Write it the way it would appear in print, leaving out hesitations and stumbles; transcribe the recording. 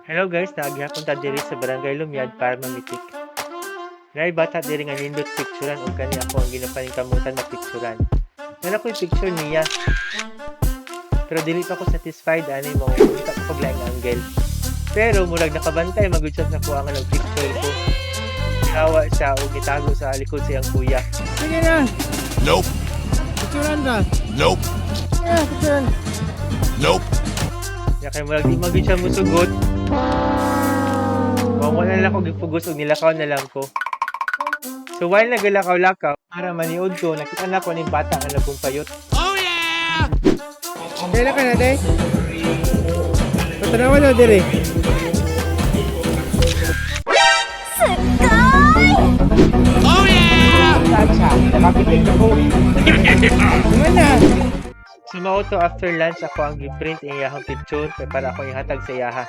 Hello guys, naa gihapon ta diri sa Barangay Lumiad para mamitik. Naay bata diri nga nindot picturean ug kani ako ang ginapaningkamutan mapicturean. Naa ko'y picture niya. Pero dili pa ko satisfied ani, mao mangita ko pag laing angle. Pero murag nakabantay magud siya sa kuha nga nagpicture ko. Hawa siya ug gitago sa likod sa iyang kuya. Sige na. Nope. Picturean ba? Nope. Yeah, picturean. Nope. Kaya kay murag di magud siya musugot. Mao wala na lang ko gipugos ug nilakaw na lang ko. So while nagalakaw-lakaw, para maniud ko, nakita na ko ning bata nga nagkumpayot. Dili ka na, day. Patanawa na diri. Naman na. So mao to, after lunch, ako ang gi-print ang iyahang picture kay para ako ihatag sa iyaha.